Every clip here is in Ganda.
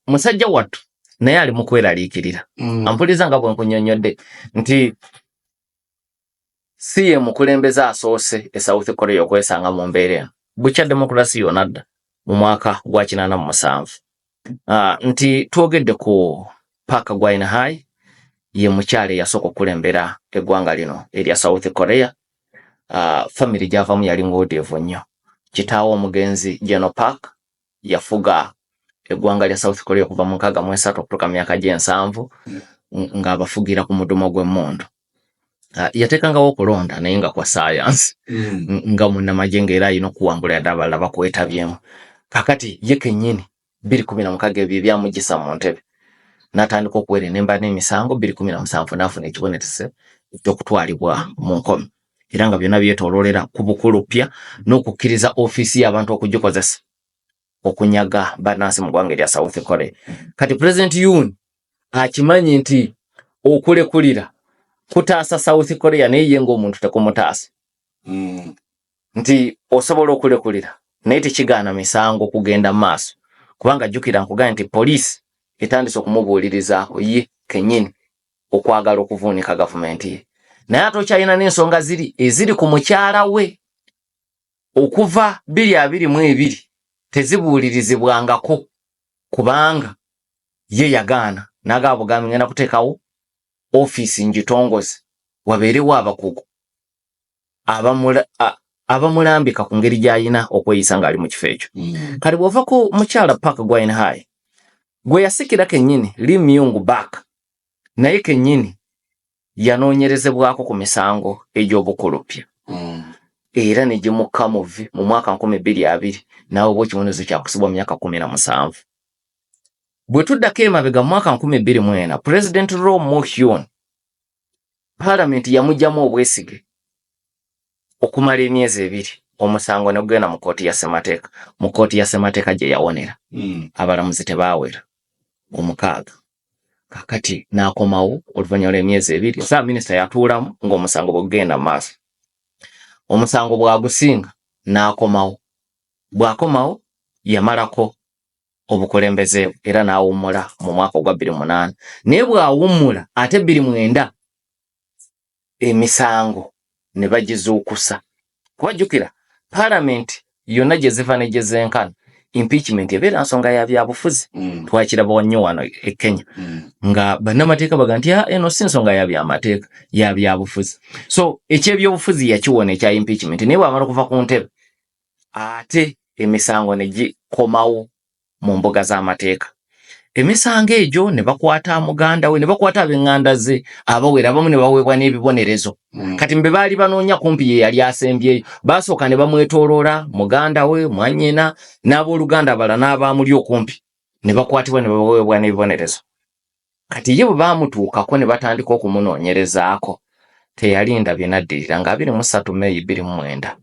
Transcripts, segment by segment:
Musajja wattu naye ali mu kweraliikirira. Ampuliza nga bwe nkunyonnyodde nti si ye mukulembeze asoose e South Korea okwesanga mu mbeera eno bukya demokulasi yona dda mu mwaka gwa 87. Nti twogedde ku Park Geun-hye, ye mukyala eyasooka okukulembera eggwanga lino erya South Korea. Family gy'avamu yali ng'odeevu nnyo. Kitaawe omugenzi General Park yafuga eggwanga lya South Korea okuva mu 63 okutuuka mu myaka gy'ensanvu ng'abafugira ku mudumo gw'emmundu. Yateekangawo okulonda naye nga kwa saayansi, nga munnamagye ng'era alina okuwangula yadde abalala bakwetabyemu. Kakati ye kennyini 2016 ebyo ebyamugisa mu ntebe n'atandika okuwera enemba n'emisango. 2017 n'afuna ekibonerezo eky'okutwalibwa mu nkomi, era nga byonna byetooloolera ku bukulupya n'okukkiriza ofiisi y'abantu okugikozesa okunyaga bannansi mu ggwanga erya South Korea. Kati President Yoon akimanyi nti okulekulira kutaasa South Korea, naye ye ng'omuntu tekumutaasa, nti osobola okulekulira naye tekigaana misango kugenda mu maaso, kubanga jjukira nkugambye nti poliisi etandise okumubuulirizaako ye kennyini okwagala okuvuunika gavumenti ye. Naye ate okyalina n'ensonga ziri eziri ku mukyala we okuva 2022 tezibuulirizibwangako, kubanga ye yagaana n'agaba bugambi, ngenda kuteekawo ofiisi ngitongoze wabeerewo abakugu abamulambika ku ngeri gy'alina okweyisa ng'ali mu kifo ekyo. Kati bw'ova ku mukyala Park Geun-hye, gwe yasikira kennyini Lee Myung Bak naye kennyini yanoonyerezebwako ku misango egy'obukulupya era ne gimukka mu vvi mu mwaka 2020 n'aweebwa ekibonerezo kya kusibwa mu myaka 17. Bwe tuddako emabega mu mwaka 2004, President Roh Moo-hyun paalamenti yamuggyamu obwesige okumala emyezi 2, omusango ne gugenda mu kkooti ya ssemateeka. Mu kkooti ya ssemateeka gye yawonera, abalamuzi tebaawera 6. Kakati n'akomawo oluvannyuma lw'emyezi 2, ssaabaminisita yatuulamu ng'omusango bwe gugenda mu maaso. Omusango bw'agusinga n'akomawo. Bw'akomawo yamalako obukulembeze bwe era n'awummula mu mwaka ogwa 2008. Naye bw'awummula ate 2009 emisango ne bagizuukusa, kuba jjukira paalamenti yonna gye ziva ne gye zenkana, impeachment ebeera nsonga ya byabufuzi. Twakiraba nnyo wano e Kenya nga bannamateeka baga nti, "Ah, eno si nsonga ya byamateeka, ya byabufuzi." So ekyebyobufuzi yakiwona ekya impeachment, naye bw'amala okuva ku ntebe ate emisango ne gikomawo mu mbuga z'amateeka. Emisango egyo ne bakwata muganda we, ne bakwata ab'eŋŋanda ze abawera, abamu ne baweebwa n'ebibonerezo. Kati mbe baali banoonya kumpi ye yali asembyeyo. Baasooka ne bamwetooloola, muganda we, mwannyina n'abooluganda abalala n'abaamuli okumpi, ne bakwatibwa ne baweebwa n'ebibonerezo. Kati ye bwe baamutuukako ne batandika okumunoonyerezaako, teyalinda binaddirira nga 23 Meeyi 2009,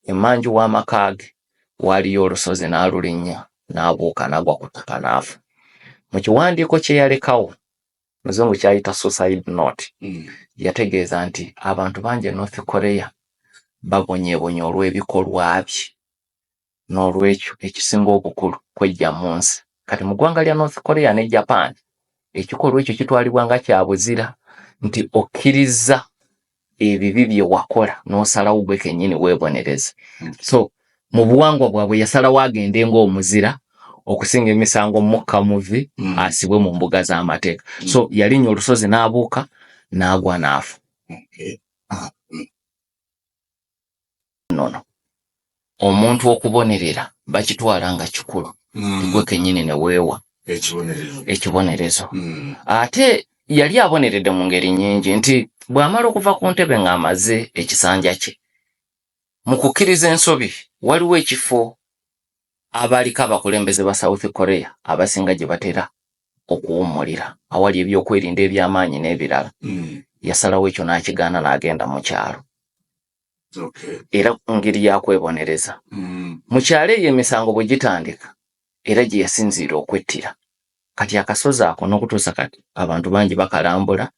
emmanju w'amaka ge waaliyo olusozi n'alulinnya n'abuuka n'agwa ku ttaka n'afa. Mu kiwandiiko kye yalekawo, muzungu kyayita suicide note, yategeeza nti abantu bangi e North Korea babonyeebonye olw'ebikolwa bye, n'olwekyo ekisinga obukulu kwejja mu nsi. Kati mu ggwanga lya North Korea ne Japan ekikolwa ekyo kitwalibwa nga kya buzira, nti okkiriza ebibi bye wakola n'osalawo gwe kennyini weebonereze. So mu buwangwa bwabwe yasalawo agende ng'omuzira okusinga emisango mukka muvi asibwe mu mbuga z'amateeka. So yalinnya olusozi n'abuuka n'agwa n'afa. Nono omuntu okubonerera bakitwala nga kikulu, gwe kennyini ne weewa ekibonerezo. Ekibonerezo. Ate yali aboneredde mu ngeri nnyingi, nti bw'amala okuva ku ntebe ng'amaze ekisanja kye, mu kukkiriza ensobi, waliwo ekifo abaaliko abakulembeze ba South Korea abasinga gye batera okuwummulira awali ebyokwerinda eby'amaanyi n'ebirala. Yasalawo ekyo n'akigaana n'agenda mu kyalo, era ngeri ya kwebonereza. Mu kyalo eyo emisango bwe gitandika era gye yasinziira okwettira. Kati akasozi ako n'okutuusa kati abantu bangi bakalambula,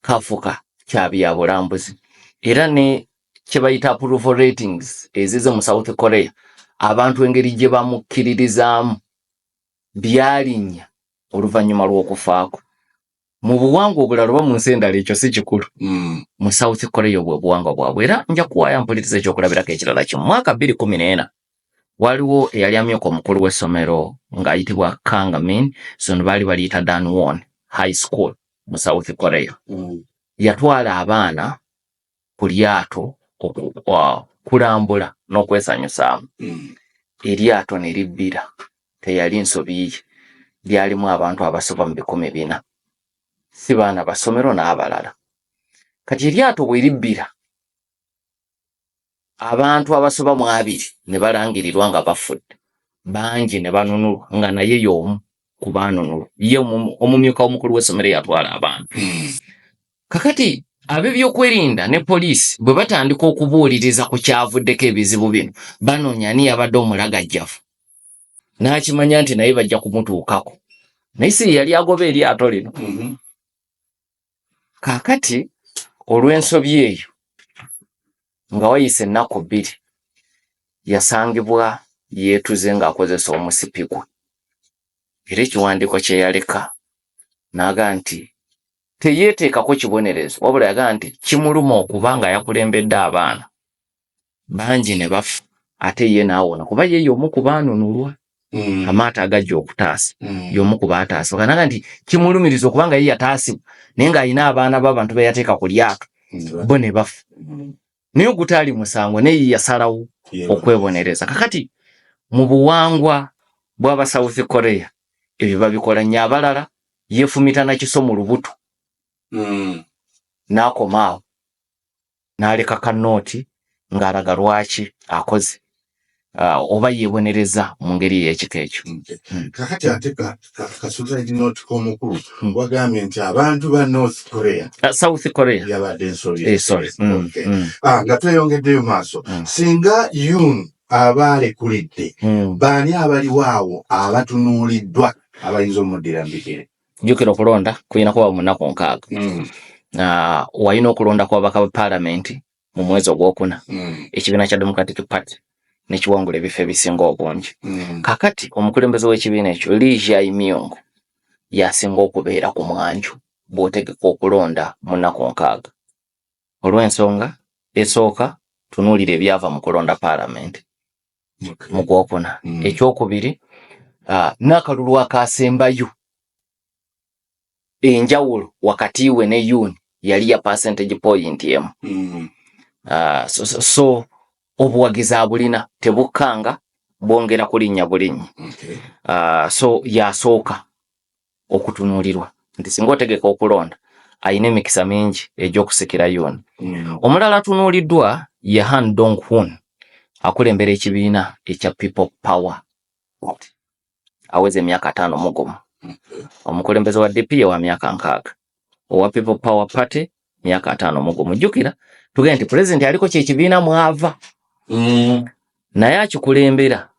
kafuka kya byabulambuzi, era ne kye bayita approval ratings ezize mu South Korea, abantu engeri gye bamukkiririzaamu. Byalinnya oluvannyuma lw'okufaako. Mu buwangwa obulala oba mu nsi endala ekyo si kikulu. Mu South Korea obwo obuwangwa bwabwe. Era nja kuwaayo mpuliriza ekyokulabirako ekirala kimu. Mwaka 2014 waliwo eyali amyuka omukulu w'essomero ng'ayitibwa Kang Min Son, baali baliyita Danwon High School mu South Korea. Yatwala abaana ku lyato kulambula n'okwesanyusaamu. Eryato ne libbira, teyali nsobi ye. Lyalimu abantu abasoba mu 400, si baana basomero n'abalala. Kati eryato bwe libbira, abantu abasoba mu 20 ne balangirirwa nga bafudde, bangi ne banunulwa, nga naye y'omu ku baanunulwa, ye omumyuka omukulu w'essomero yatwala abaana. Kakati ab'ebyokwerinda ne poliisi bwe batandika okubuuliriza ku kyavuddeko ebizibu bino, banoonya ani yabadde omulagajjavu. N'akimanya nti naye bajja kumutuukako, naye si yali agoba eryato lino. Kaakati olw'ensobi eyo, nga wayise ennaku 2, yasangibwa yeetuze ng'akozesa omusipi gwe. Era ekiwandiiko kye yaleka n'aga nti teyeeteekako kibonerezo, wabula yagaa nti kimuluma okuba nga yakulembedde abaana bangi ne bafa, ate ye n'awona, kuba ye y'omu ku baanunulwa. Amaato agajja okutaasa, y'omu ku baataasibwa. Kanaga nti kimulumiriza okuba nga ye yataasibwa, naye ng'alina abaana b'abantu be yateeka ku lyato, bo ne bafa, naye ogutaali musango, naye ye yasalawo okwebonereza. Kakati mu buwangwa bw'aba South Korea ebyo babikola nnyo. Abalala yeefumita na kiso mu lubuto, n'akoma awo n'aleka ka note ng'alaga lwaki akoze oba yeebonereza mu ngeri ey'ekika ekyo. Kakati ate ka suicide note k'omukulu, wagambye nti abantu ba North Korea South Korea. Yabadde ensobi. Eh, sorry. Okay. Ah, nga tweyongeddeyo maaso, singa Yoon aba alekulidde, baani abaliwo awo abatunuuliddwa abayinza omuddira mu bigere? Jjukira okulonda kulina kuba mu nnaku 60. Walina okulonda kw'ababaka ba paalamenti mu mwezi ogwokuna, ekibiina kya Democratic Party nekiwangula ebifo ebisinga obungi. Kakati omukulembeze w'ekibiina ekyo, Lee Jae-myung, yasinga okubeera ku mwanju bw'otegeka okulonda mu nnaku 60, olw'ensonga esooka, tunuulira ebyava mu kulonda paalamenti mu gwokuna. Ekyokubiri, n'akalulu akasembayo, enjawulo wakati we ne Yoon yali ya percentage point 1. So obuwagizi abulina, tebukkanga, bwongera kulinnya bulinnya. So yasooka okutunuulirwa nti singa otegeka okulonda, ayina emikisa mingi egy'okusikira Yoon. Omulala atunuuliddwa ye Han Dong Hoon, akulembera ekibiina ekya People Power Party, aweza emyaka 51. Omukulembeze wa DP ye wa myaka 60, owa People Power Party myaka 51. Jjukira tugende nti pulezidenti aliko kyekibiina mwava, naye akikulembera,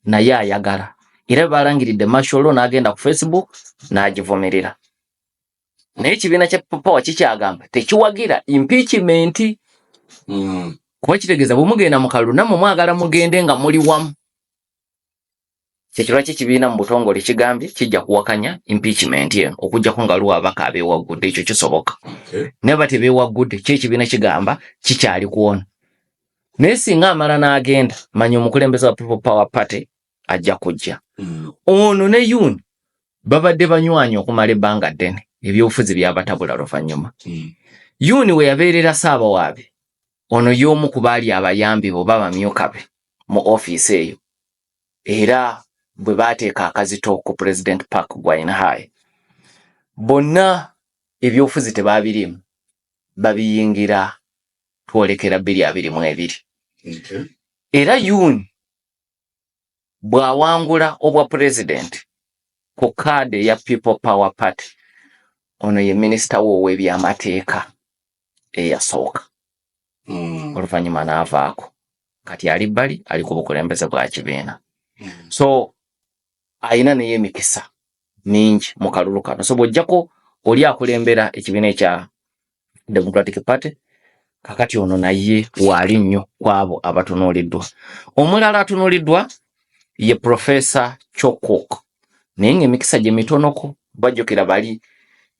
naye ayagala. Era balangiridde martial law, n'agenda ku Facebook n'agivumirira, naye ekibiina kya People Power kikyagamba tekiwagira impeachment, kuba kitegeeza bwe mugenda mu kalulu, nammwe mwagala mugende nga muli wamu. Kyekirwa ky'ekibiina mu butongole kigambye kijja kuwakanya impeachment eno, okuggyako nga waliwo ababaka abeewaggudde. Ekyo kisoboka, naye ba tebeewaggudde, kyo ekibiina kigamba kikyali kwona. Naye singa amala n'agenda, manya omukulembeze wa People Power Party ajja kujja. Ono ne Yoon babadde banywanyi okumala ebbanga ddene, ebyobufuzi byabatabula luvannyuma. Yoon we yabeerera ssaabawaabi, ono y'omu ku baali abayambi be oba bamyuka be mu ofiisi eyo, era bwe baateeka akazito ku President Park Geun-hye. Bonna ebyobufuzi tebaabirimu, babiyingira twolekera 2022. Era Yoon bw'awangula obwa pulezidenti ku kaadi eya People Power Party, ono ye minisita we ow'ebyamateeka eyasooka. Oluvannyuma n'avaako, kati ali bbali, ali ku bukulembeze bwa kibiina. So ayina naye emikisa mingi mu kalulu kano. So bw'ojjako oli akulembera ekibiina ekya Democratic Party, kakati ono naye waali nnyo ku abo abatunuuliddwa. Omulala atunuuliddwa ye Professor Cho Kuk. Naye ng'emikisa gye mitonoko. Bajjukira bali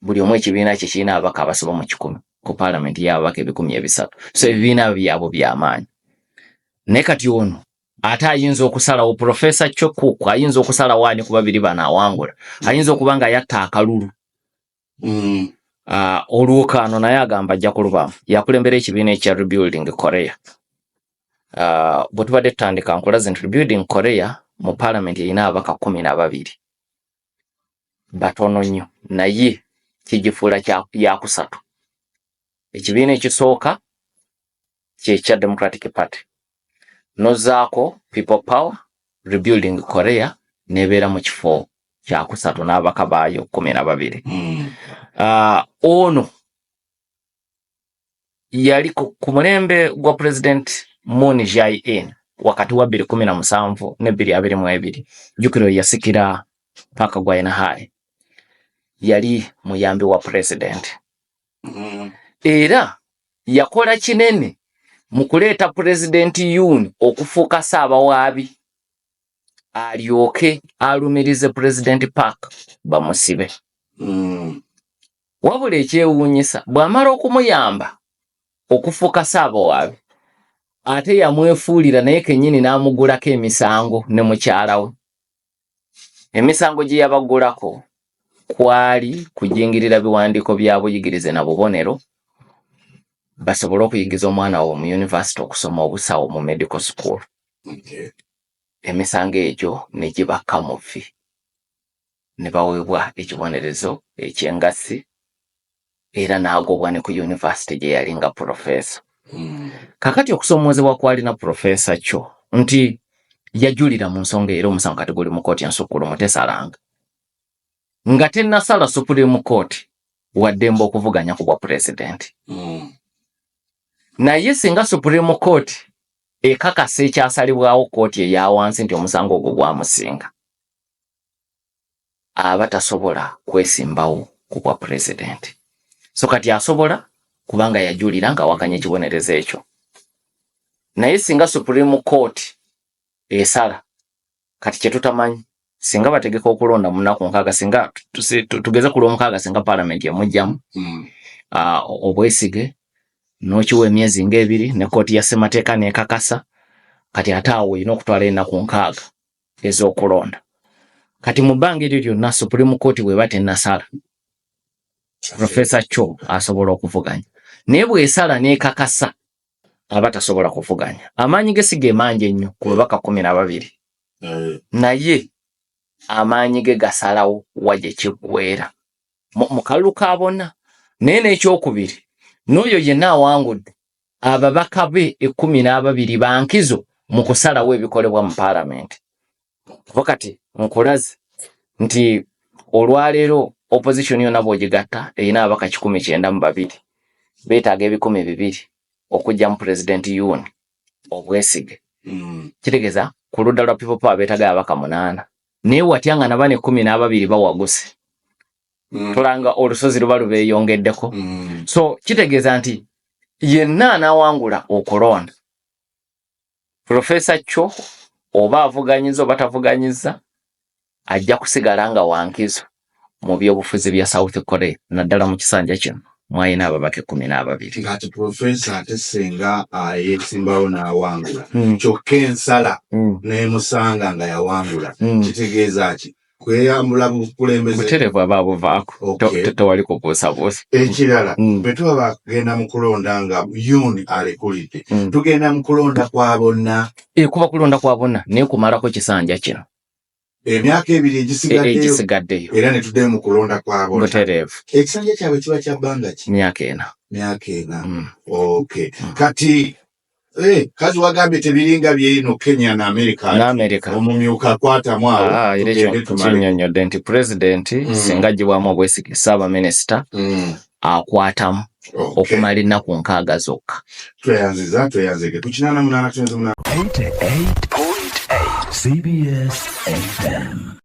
buli omu ekibiina kye kirina ababaka abasoba mu 100 ku paalamenti y'ababaka 300, so ebibiina byabwe byamaanyi. Naye kati ono ate ayinza okusalawo, Profesa Cho Kuk ayinza okusalawo ani ku babiri bano awangula. Ayinza okuba nga yatta akalulu. Olwokaano naye agamba ajja kulubaamu. Yakulembera ekibiina ekya Rebuilding Korea. Bwe tubadde tutandika nkulaze nti Rebuilding Korea mu paalamenti erina ababaka 12, batono nnyo, naye kigifuula yakusatu. Ekibiina ekisooka kyekya Democratic Party, nozaako People Power, Rebuilding Korea nebeera mu kifo kyakusatu n'ababaka baayo 12. Ono yali ku mulembe gwa President Moon Jae-in wakati wa 2017 ne 2022. Jjukira oyo yasikira Park Geun-hye, yali muyambi wa president. Era yakola kinene mu kuleeta President Yoon okufuuka ssaabawaabi, alyoke alumirize President Park bamusibe. Wabula ekyewuunyisa, bw'amala okumuyamba okufuuka ssaabawaabi, ate yamwefuulira naye kennyini n'amugulako emisango ne mukyala we. Emisango gye yabagulako kwali kujingirira biwandiiko bya buyigirize na bubonero basobole okuyingiza omwana we mu yunivasite okusoma obusawo mu medical school. Emisango egyo ne gibakka mu vvi ne baweebwa ekibonerezo eky'engassi, era n'agobwa ne ku yunivasite gye yali nga profesa. Kakati okusoomoozebwa kwalina Profesa Cho nti yajulira mu nsonga, era omusango kati guli mu kooti ensukkulumu, tesalanga. Nga tennasala Supreme Court, waddembe okuvuganya ku bwa pulezidenti. Naye singa Supreme Court ekakasa ekyasalibwawo kooti eya wansi nti omusango ogwo gwamusinga, aba tasobola kwesimbawo ku bwa pulezidenti. So kati asobola kubanga yajulira ng'awakanya ekibonerezo ekyo, naye singa Supreme Court esala, kati kyetutamanyi, singa bategeka okulonda mu nnaku 60, singa tugeze ku lwomukaaga, singa paalamenti emugjamu obwesige, n'okiwa emyezi ng'ebiri ne kooti ya ssemateeka n'ekakasa, kati ate awo olina okutwala ennaku 60 ez'okulonda. Kati mu bbanga eryo lyonna, Supreme Court bw'eba tennasala, Profesa Cho asobola okuvuganya, naye bw'esala n'ekakasa, aba tasobola kuvuganya. Amaanyi ge si ge mangi ennyo ku babaka 12, naye amaanyi ge gasalawo wa gye kiggweera mu kalulu ka bonna. Naye n'ekyokubiri, n'oyo yenna awangudde, ababaka be 12 bankizo mu kusalawo ebikolebwa mu paalamenti. Kuba kati nkulaze nti olwaleero opposition yonna bw'ogigatta erina ababaka 192, beetaaga 200 okujja mu President Yoon obwesige. Kitegeeza ku ludda lwa People Power beetaaga ababaka munaana, naye watya nga nabano 12 bawaguse? Tulanga olusozi luba lubeeyongeddeko. So kitegeeza nti yenna anaawangula okulonda, Profesa Cho oba avuganyiza oba tavuganyiza, ajja kusigala nga wankizo mu byobufuzi bya South Korea, naddala mu kisanja kino mwalina ababaka 12. Ng'ate profesa ate senga yeesimbawo n'awangula, kyokka ensala n'emusanga nga yawangula, kitegeeza ki? Kweyambula bukulembeze? Butereevu aba buvaako. Tewali kubuusabuusa. Ekirala, bwe tuba bagenda mu kulonda nga Yoon alekulidde, tugenda mu kulonda kwa bonna? Kuba kulonda kwa bonna, naye kumalako kisanja kino. Emyaka 2 egisigaddeyo? Egisigaddeyo. Era ne tuddayo mu kulonda kwa bonna? Butereevu. Ekisanja kyabwe kiba kya bbanga ki? Myaka 4. Myaka 4. Okay, kati kazi wagambye tebiringa byeno Kenya na America. N'Amerika. Omumyuka akwatamu awo. Ah, era tugende ekyo tumale. kinnyonnyodde nti pulezidenti singa aggyibwamu obwesige, ssaabaminisita akwatamu okumala ennaku 60 zokka. Tweyanziza, tweyanzige ku 88.8. 88.8 CBS FM.